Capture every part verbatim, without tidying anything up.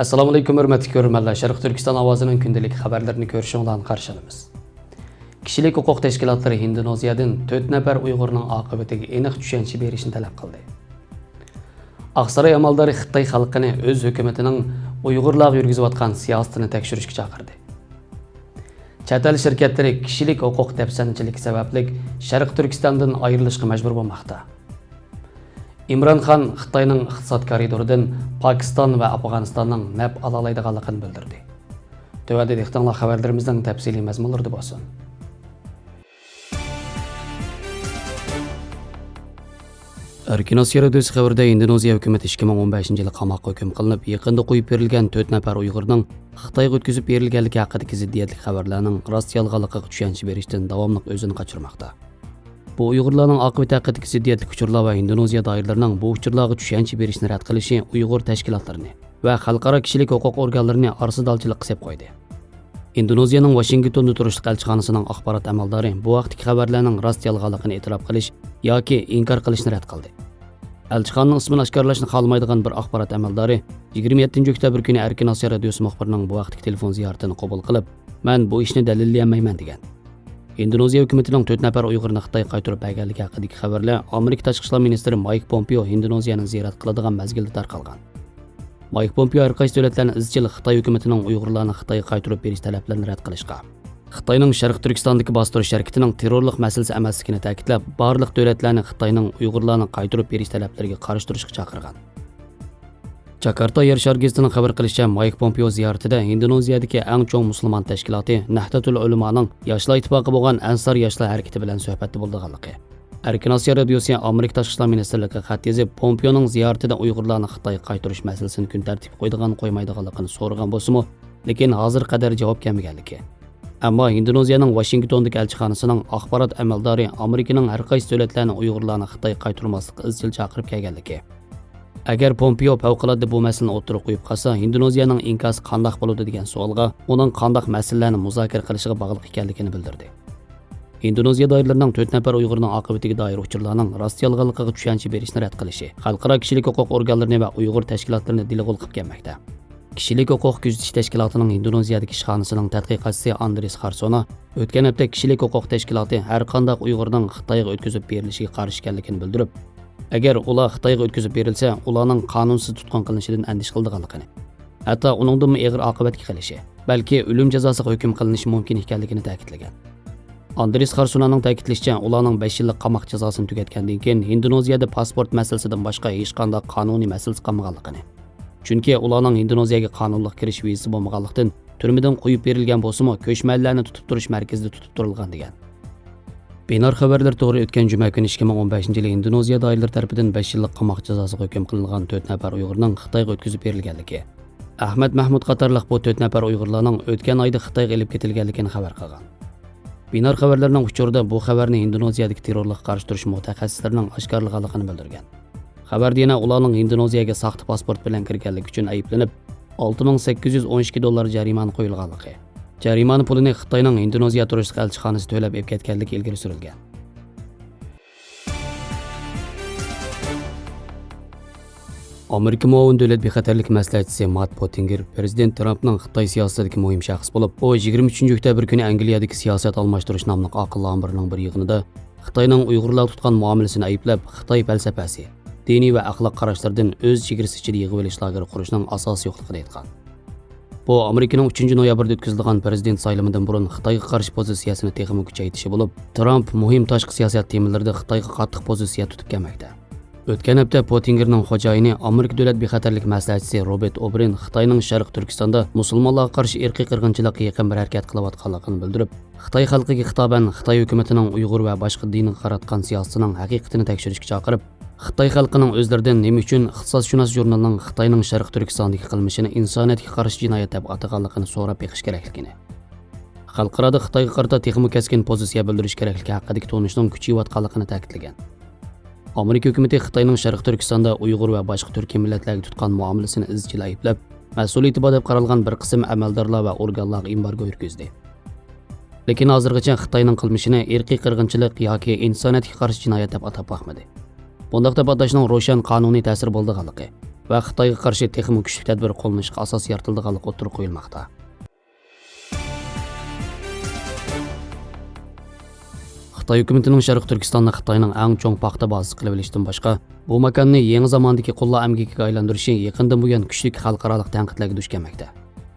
ئەسسالامۇئەلەيكۇم، ھۆرمەتلىك كۆرۈرمەنلەر. شەرقىي تۈركىستان ئاۋازىنىڭ كۈندىلىك خەۋەرلىرىنى كۆرۈشۈڭلارنى قارشى ئالىمىز. كىشىلىك ھوقۇق تەشكىلاتلىرى ھىندونېزىيەدىن تۆت نەپەر ئۇيغۇرنىڭ ئاقىۋىتىگە ئېنىق چۈشەنچە بېرىشنى تەلەپ قىلدى. ئاقساراي ئەمەلدارى خىتاي خەلقىنى ئۆز ھۆكۈمىتىنىڭ ئۇيغۇرلارغا يۈرگۈزۈۋاتقان سىياسىتىنى تەكشۈرۈشكە چاقىردى. چەت ئەل شىركەتلىرى كىشىلىك ھوقۇق دەپسەندىچىلىكى سەۋەبلىك شەرقىي تۈركىستاندىن ئايرىلىشقا مەجبۇر بولماقتا. ئىمران خان خىتاينىڭ ئىقتىساد كارىدورىدىن پاكىستان ۋە ئافغانىستاننىڭ نەپ ئالالايدىغانلىقىنى بىلدۈردى. تۆۋەندە دىققىتىڭلار خەۋەرلىرىمىزنىڭ تەپسىلىي مەزمۇنلىرىدا بولسۇن. ئەركىن ئاسىيا رادىيوسى خەۋىرىدە، ئىندونېزىيە ھۆكۈمىتى ئىككى مىڭ ئون بەشىنچى يىلى قاماققا ھۆكۈم قىلىنىپ، يېقىندا قويۇپ بېرىلگەن تۆت نەپەر ئۇيغۇرنىڭ خىتايغا ئۆتكۈزۈپ بېرىلگەنلىكى ھەققىدىكى زىددىيەتلىك خەۋەرلەرنىڭ راست-يالغانلىقىغا چۈشەنچە بېرىشتىن داۋاملىق ئۆزىنى قاچۇرماقتا. بۇ ئۇيغۇرلارنىڭ ئاقىۋىتى ھەققىدىكى زىددىيەتلىك ئۇچۇرلار ۋە ھىندونېزىيە دائىرىلىرىنىڭ بۇ ئۇچۇرلارغا چۈشەنچە بېرىشنى رەت قىلىشى ئۇيغۇر تەشكىلاتلىرىنى ۋە خەلقئارا كىشىلىك ھوقۇق ئورگانلىرىنى ئارىسىدالچىلىققا سېلىپ قويدى. ھىندونېزىيەنىڭ ۋاشىنگتوندا تۇرۇشلۇق ئەلچىخانىسىنىڭ ئاخبارات ئەمەلدارى بۇ ھەقتىكى خەۋەرلەرنىڭ راست-يالغانلىقىنى ئېتىراپ قىلىش ياكى ئىنكار قىلىشنى رەت قىلدى. ئەلچىخانىنىڭ ئىسمىنى ئاشكارىلاشنى خالىمايدىغان بىر ئاخبارات ئەمەلدارى يىگىرمە يەتتىنچى ئۆكتەبىر كۈنى ئەركىن ئاسىيا رادىيوسى مۇخبىرىنىڭ بۇ ھەقتىكى تېلېفون زىيارىتىنى قوبۇل قىلىپ، مەن بۇ ئىشنى دەلىللىيەلمەيمەن، دېگەن. ھىندونېزىيە ھۆكۈمىتىنىڭ تۆت نەپەر ئۇيغۇرنى خىتايغا قايتۇرۇپ بەرگەنلىكى ھەققىدىكى خەۋەرلەر ئامېرىكا تاشقى ئىشلار مىنىستىرى مايك پومپېئو ھىندونېزىيەنى زىيارەت قىلىدىغان مەزگىلدە تارقالغان. مايك پومپېئو ھەر قايسى دۆلەتلەرنى ئىزچىل خىتاي ھۆكۈمىتىنىڭ ئۇيغۇرلارنى خىتايغا قايتۇرۇپ بېرىش تەلەپلىرىنى رەت قىلىشقا، خىتاينىڭ شەرقىي تۈركىستاندىكى باستۇرۇش ھەرىكىتىنىڭ تېررورلۇق مەسىلىسى ئەمەسلىكىنى تەكىتلەپ، بارلىق دۆلەتلەرنى خىتاينىڭ ئۇيغۇرلارنى قايتۇرۇپ بېرىش تەلەپلىرىگە قارشى تۇرۇشقا چاقىرغان. جاكارتا يەر شارى گېزىتىنىڭ خەۋەر قىلىشىچە، مايك پومپېئو زىيارىتىدە ھىندونېزىيەدىكى ئەڭ چوڭ مۇسۇلمان تەشكىلاتى نەھدەتۇل ئۆلىمانىڭ ياشلار ئىتتىپاقى بولغان ئەنسار ياشلار ھەرىكىتى بىلەن سۆھبەتتە بولىدىغانلىقى، ئەركىن ئاسىيا رادىيوسى ئامېرىكا تاشقى ئىشلار مىنىستىرلىقىغا خەت يېزىپ، پومپېئونىڭ زىيارىتىدە ئۇيغۇرلارنى خىتايغا قايتۇرۇش مەسىلىسىنى كۈن تەرتىپكە قويىدىغان قويمايدىغانلىقىنى سورىغان بولسىمۇ، لېكىن ھازىرغا قەدەر جاۋاب كەلمىگەنلىكى. ئەمما ھىندونېزىيەنىڭ ۋاشىنگتوندىكى ئەلچىخانىسىنىڭ ئاخبارات ئەمەلدارى ئامېرىكىنىڭ ھەر قايسى دۆلەتلەرنى ئۇيغۇرلارنى خىتايغا قايتۇرماسلىققا ئىزچىل چاقىرىپ كەلگەنلىكى. ئەگەر پومپېئو پەۋقۇلئاددە بۇ مەسىلىنى ئوتتۇرىغا قويۇپ قالسا، ھىندونېزىيەنىڭ ئىنكاسى قانداق بولىدۇ دېگەن سوئالغا، ئۇنىڭ قانداق مەسىلىلەرنى مۇزاكىرە قىلىشىغا باغلىق ئىكەنلىكىنى بىلدۈردى. ھىندونېزىيە دائىرىلىرىنىڭ تۆت نەپەر ئۇيغۇرنىڭ ئاقىۋىتىگە دائىر ئۇچۇرلارنىڭ راست-يالغانلىقىغا چۈشەنچە بېرىشنى رەت قىلىشى خەلقئارا كىشىلىك ھوقۇق ئورگانلىرىنى ۋە ئۇيغۇر تەشكىلاتلىرىنى دىلىغۇل قىلىپ كەلمەكتە. كىشىلىك ھوقۇق كۆزىتىش تەشكىلاتىنىڭ ھىندونېزىيەدىكى ئىشخانىسىنىڭ تەتقىقاتچىسى ئاندرېس خارسونا ئۆتكەن ھەپتە كىشىلىك ھوقۇق تەشكىلاتى ھەر قانداق ئۇيغۇرنىڭ خىتايغا ئۆتكۈزۈپ بېرىلىشىگە قارشى ئىكەنلىكىنى بىلدۈرۈپ، ئەگەر ئۇلار خىتايغا ئۆتكۈزۈپ بېرىلسە، ئۇلارنىڭ قانۇنسىز تۇتقۇن قىلىنىشىدىن ئەندىشە قىلىدىغانلىقىنى، ھەتتا ئۇنىڭدىنمۇ ئېغىر ئاقىۋەتكە قېلىشى، بەلكى ئۆلۈم جازاسىغا ھۆكۈم قىلىنىشى مۇمكىن ئىكەنلىكىنى تەكىتلىگەن. ئاندرېس خارسونانىڭ تەكىتلىشىچە، ئۇلارنىڭ بەش يىللىق قاماق جازاسىنى تۈگەتكەندىن كېيىن، ھىندونېزىيەدە پاسپورت مەسىلىسىدىن باشقا ھېچقانداق قانۇنىي مەسىلىسى قالمىغانلىقىنى، چۈنكى ئۇلارنىڭ ھىندونېزىيەگە قانۇنلۇق كىرىش ۋىزىسى بولمىغانلىقتىن، تۈرمىدىن قويۇپ بېرىلگەن بولسىمۇ، كۆچمەنلەرنى تۇتۇپ تۇرۇش مەركىزىدە تۇتۇپ تۇرۇلغان، دېگەن. بىنار خەۋەرلىرى تورى ئۆتكەن جۈمە كۈنى ئىككى مىڭ ئون بەشىنچى يىلى ھىندونېزىيە دائىرىلىرى تەرىپىدىن بەش يىللىق قاماق جازاسىغا ھۆكۈم قىلىنغان تۆت نەپەر ئۇيغۇرنىڭ خىتايغا ئۆتكۈزۈپ بېرىلگەنلىكى، ئەھمەد مەھمۇد قاتارلىق بۇ تۆت نەپەر ئۇيغۇرلارنىڭ ئۆتكەن ئايدا خىتايغا ئېلىپ كېتىلگەنلىكىنى خەۋەر قىلغان. بىنار خەۋەرلىرىنىڭ ئۇچۇرىدا بۇ خەۋەرنى ھىندونېزىيەدىكى تېررورلۇققا قارشى تۇرۇش مۇتەخەسسىسلىرىنىڭ ئاشكارىلىغانلىقىنى بىلدۈرگەن. خەۋەردە يەنە ئۇلارنىڭ ھىندونېزىيەگە ساختا پاسپورت بىلەن كىرگەنلىكى ئۈچۈن ئەيىبلىنىپ، ئالتە مىڭ سەككىز يۈز ئون ئىككى دوللار جەرىمانە قويۇلغانلىقى، جەرىمانە پۇلىنى خىتاينىڭ ھىندونېزىيە تۇرۇشلۇق ئەلچىخانىسى تۆلەپ ئېلىپ كەتكەنلىكى ئىلگىرى سۈرۈلگەن. ئامېرىكا مۇئاۋىن دۆلەت بىخەتەرلىك مەسلىھەتچىسى مات پوتىنگېر پىرېزىدېنت ترامپنىڭ خىتاي سىياسىتىدىكى مۇھىم شەخس بولۇپ، ئۇ يىگىرمە ئۈچىنچى ئۆكتەبىر كۈنى ئەنگلىيەدىكى سىياسەت ئالماشتۇرۇش ناملىق ئاقىللار ئامبىرىنىڭ بىر يىغىنىدا خىتاينىڭ ئۇيغۇرلارغا تۇتقان مۇئامىلىسىنى ئەيىبلەپ، خىتاي پەلسەپەسى، دىنىي ۋە ئەخلاق قاراشلىرىدىن ئۆز چېگرىسى ئىچىدە يىغىۋېلىش لاگېرى قۇرۇشنىڭ ئاساسى يوقلۇقىنى ئېيتقان. بۇ ئامېرىكىنىڭ ئۈچىنچى نويابىردا ئۆتكۈزۈلىدىغان پىرېزىدېنت سايلىمىدىن بۇرۇن خىتايغا قارشى پوزىتسىيەسىنى تېخىمۇ كۈچەيتىشى بولۇپ، ترامپ مۇھىم تاشقى سىياسەت تېمىلىرىدا خىتايغا قاتتىق پوزىتسىيە تۇتۇپ كەلمەكتە. ئۆتكەن ھەپتە پوتىنگېرنىڭ خوجايىنى، ئامېرىكا دۆلەت بىخەتەرلىك مەسلىھەتچىسى روبېرت ئوبرىن خىتاينىڭ شەرقىي تۈركىستاندا مۇسۇلمانلارغا قارشى ئىرقىي قىرغىنچىلىققا يېقىن بىر ھەرىكەت قىلىۋاتقانلىقىنى بىلدۈرۈپ، خىتاي خەلقىگە خىتابەن خىتاي ھۆكۈمىتىنىڭ ئۇيغۇر ۋە باشقا دىنغا قاراتقان سىياسىتىنىڭ ھەقىقىتىنى تەكشۈرۈشكە چاقىرىپ، خىتاي خەلقىنىڭ ئۆزلىرىدىن نېمە ئۈچۈن ئىقتىسادشۇناس ژۇرنىلىنىڭ خىتاينىڭ شەرقىي تۈركىستاندىكى قىلمىشىنى ئىنسانىيەتكە قارشى جىنايەت دەپ ئاتىغانلىقىنى سوراپ بېقىش كېرەكلىكىنى، خەلقئارادا خىتايغا قارىتا تېخىمۇ كەسكىن پوزىتسىيە بىلدۈرۈش كېرەكلىكى ھەققىدىكى تونۇشنىڭ كۈچىيىۋاتقانلىقىنى تەكىتلىگەن. ئامېرىكا ھۆكۈمىتى خىتاينىڭ شەرقىي تۈركىستاندا ئۇيغۇر ۋە باشقا تۈركىي مىللەتلەرگە تۇتقان مۇئامىلىسىنى ئىزچىل ئەيىبلەپ، مەسئۇلىيىتى بار دەپ قارالغان بىر قىسىم ئەمەلدارلار ۋە ئورگانلارغا ئېمبارگو يۈرگۈزدى. لېكىن ھازىرغىچە خىتاينىڭ قىلمىشىنى ئىرقىي قىرغىنچىلىق ياكى ئىنسانىيەتكە قارشى جىنايەت دەپ ئاتاپ باقمىدى. بۇنداق دەپ ئاتاشنىڭ روشەن قانۇنىي تەسىرى بولىدىغانلىقى ۋە خىتايغا قارشى تېخىمۇ كۈچلۈك تەدبىر قوللىنىشقا ئاساس يارىتىلىدىغانلىقى ئوتتۇرىغا قويۇلماقتا. خىتاي ھۆكۈمىتىنىڭ شەرقىي تۈركىستاننى خىتاينىڭ ئەڭ چوڭ پاختا بازىسى قىلىۋېلىشتىن باشقا، بۇ ماكاننى يېڭى زاماندىكى قوللار ئەمگىكىگە ئايلاندۇرۇشى يېقىندىن بۇيان كۈچلۈك خەلقئارالىق تەنقىدلەرگە دۇچ كەلمەكتە.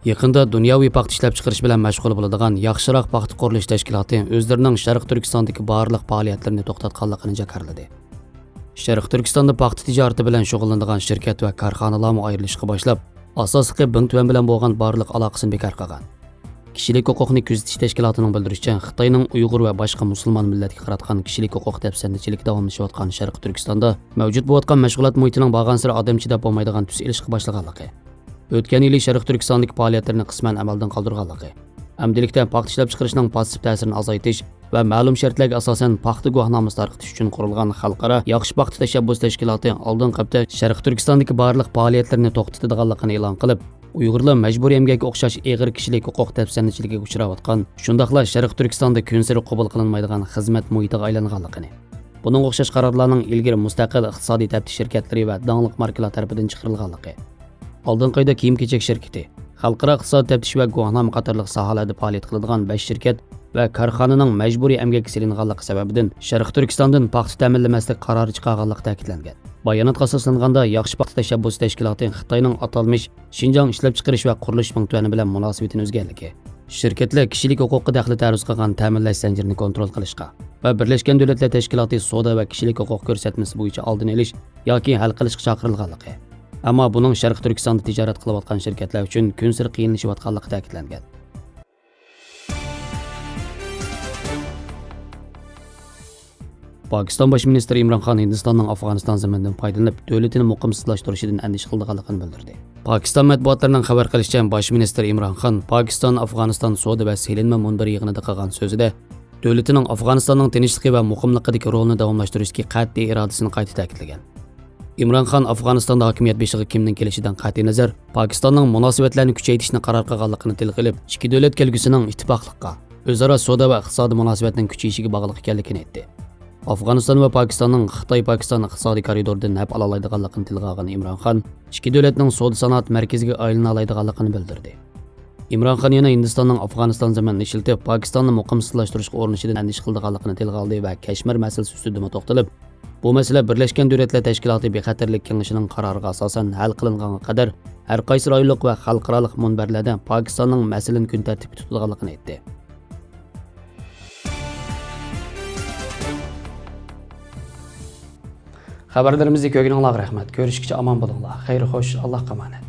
يېقىندا دۇنياۋى پاختا ئىشلەپچىقىرىش بىلەن مەشغۇل بولىدىغان ياخشىراق پاختا قۇرۇلۇش تەشكىلاتى ئۆزلىرىنىڭ شەرقىي تۈركىستاندىكى بارلىق پائالىيەتلىرىنى توختاتقانلىقىنى جاكارلىدى. شەرقىي تۈركىستاندا پاختا تىجارىتى بىلەن شۇغۇللىنىدىغان شىركەت ۋە كارخانىلارمۇ ئايرىلىشقا باشلاپ، ئاساسلىقى بىڭتۈەن بىلەن بولغان بارلىق ئالاقىسىنى بىكار قىلغان. كىشىلىك ھوقۇقنى كۆزىتىش تەشكىلاتىنىڭ بىلدۈرۈشىچە، خىتاينىڭ ئۇيغۇر ۋە باشقا مۇسۇلمان مىللەتكە قاراتقان كىشىلىك ھوقۇق دەپسەندىچىلىكى داۋاملىشىۋاتقان شەرقىي تۈركىستاندا مەۋجۇت بولۇۋاتقان مەشغۇلات مۇھىتىنىڭ بارغانسېرى ئادەم چىداپ بولمايدىغان تۈس ئېلىشقا باشلىغانلىقى، ئۆتكەن يىلى شەرقىي تۈركىستاندىكى پائالىيەتلىرىنى قىسمەن ئەمەلدىن قالدۇرغانلىقى، ئەمدىلىكتە پاختا ئىشلەپچىقىرىشنىڭ پاسسىپ تەسىرىنى ئازايتىش ۋە مەلۇم شەرتلەرگە ئاساسەن پاختا گۇۋاھنامىسى تارقىتىش ئۈچۈن قۇرۇلغان خەلقئارا ياخشى پاختا تەشەببۇس تەشكىلاتى ئالدىنقى ھەپتە شەرقىي تۈركىستاندىكى بارلىق پائالىيەتلىرىنى توختىتىدىغانلىقىنى ئېلان قىلىپ، ئۇيغۇرلار مەجبۇرىي ئەمگەككە ئوخشاش ئېغىر كىشىلىك ھوقۇق دەپسەندىچىلىكىگە ئۇچراۋاتقان، شۇنداقلا شەرقىي تۈركىستاندا كۈنسېرى قوبۇل قىلىنمايدىغان خىزمەت مۇھىتىغا ئايلانغانلىقىنى، بۇنىڭغا ئوخشاش قارارلارنىڭ ئىلگىرى مۇستەقىل ئىقتىسادىي تەپتىش شىركەتلىرى ۋە داڭلىق ماركىلار تەرىپىدىن چىقىرىلغانلىقى، ئالدىنقى ئايدا كىيىم-كېچەك شىركىتى، خەلقئارا ئىقتىسادىي تەپتىش ۋە گۇۋاھنامە قاتارلىق ساھەلەردە پائالىيەت قىلىدىغان بەش شىركەت ۋە كارخانىنىڭ مەجبۇرىي ئەمگەككە سېلىنغانلىقى سەۋەبىدىن شەرقىي تۈركىستاندىن پاختا تەمىنلىمەسلىك قارارى چىقارغانلىقى تەكىتلەنگەن. باياناتقا ئاساسلانغاندا، ياخشى پاختا تەشەببۇسى تەشكىلاتى خىتاينىڭ ئاتالمىش شىنجاڭ ئىشلەپچىقىرىش ۋە قۇرۇلۇش مىڭتۈەنى بىلەن مۇناسىۋىتىنى ئۈزگەنلىكى، شىركەتلەر كىشىلىك ھوقۇققا دەخلى تەرۇز قىلغان تەمىنلەش زەنجىرىنى كونترول قىلىشقا ۋە بىرلەشكەن دۆلەتلەر تەشكىلاتى سودا ۋە كىشىلىك ھوقۇق كۆرسەتمىسى بويىچە ئالدىنى ئېلىش ياكى ھەل قىلىشقا چاقىرىلغانلىقى، ئەمما بۇنىڭ شەرقىي تۈركىستاندا تىجارەت قىلىۋاتقان شىركەتلەر ئۈچۈن كۈنسېرى قىيىنلىشىۋاتقانلىقى تەكىتلەنگەن. پاكىستان باش مىنىستىرى ئىمران خان ھىندىستاننىڭ ئافغانىستان زېمىنىدىن پايدىلىنىپ، دۆلىتىنى مۇقىمسىزلاشتۇرۇشىدىن ئەندىشە قىلىدىغانلىقىنى بىلدۈردى. پاكىستان مەتبۇئاتلىرىنىڭ خەۋەر قىلىشىچە، باش مىنىستىر ئىمران خان پاكىستان ئافغانىستان سودا ۋە سېلىنما مۇنبىرى يىغىنىدا قىلغان سۆزىدە، دۆلىتىنىڭ ئافغانىستاننىڭ تىنچلىقى ۋە مۇقىملىقىدىكى رولىنى داۋاملاشتۇرۇشتىكى قەتئىي ئىرادىسىنى قايتا تەكىتلىگەن. ئىمران خان ئافغانىستاندا ھاكىمىيەت بېشىغا كىمنىڭ كېلىشىدىن قەتئىينەزەر، پاكىستاننىڭ مۇناسىۋەتلەرنى كۈچەيتىشنى قارار قىلغانلىقىنى تىلغا ئېلىپ، ئىككى دۆلەت كەلگۈسىنىڭ ئىتتىپاقلىققا، ئۆزئارا سودا ۋە ئىقتىسادىي مۇناسىۋەتنىڭ كۈچىيىشىگە باغلىق ئىكەنلىكىنى ئېيتتى. ئافغانىستان ۋە پاكىستاننىڭ خىتاي-پاكىستان ئىقتىسادىي كارىدورىدىن نەپ ئالالايدىغانلىقىنى تىلغا ئالغان ئىمران خان، ئىككى دۆلەتنىڭ سودا سانائەت مەركىزىگە ئايلىنالايدىغانلىقىنى بىلدۈردى. ئىمران خان يەنە ھىندىستاننىڭ ئافغانىستان زېمىنىنى ئىشلىتىپ، پاكىستاننى مۇقىمسىزلاشتۇرۇشقا ئۇرۇنۇشىدىن ئەندىشە قىلىدىغانلىقىنى تىلغا ئالدى ۋە كەشمىر مەسىلىسى ئۈستىدىمۇ توختىلىپ، بۇ مەسىلە بىرلەشكەن دۆلەتلەر تەشكىلاتى بىخەتەرلىك كېڭىشىنىڭ قارارىغا ئاساسەن ھەل قىلىنغانغا قەدەر، ھەر قايسى رايونلۇق ۋە خەلقئارالىق مۇنبەرلەردە پاكىستاننىڭ مەسىلىنى كۈن تەرتىپكە تۇتىدىغانلىقىنى ئېيتتى. خەۋەرلىرىمىزنى كۆرگىنىڭلارغا رەھمەت. كۆرۈشكىچە ئامان بولۇڭلار. خەير خوش، ئاللاھقا ئامانەت.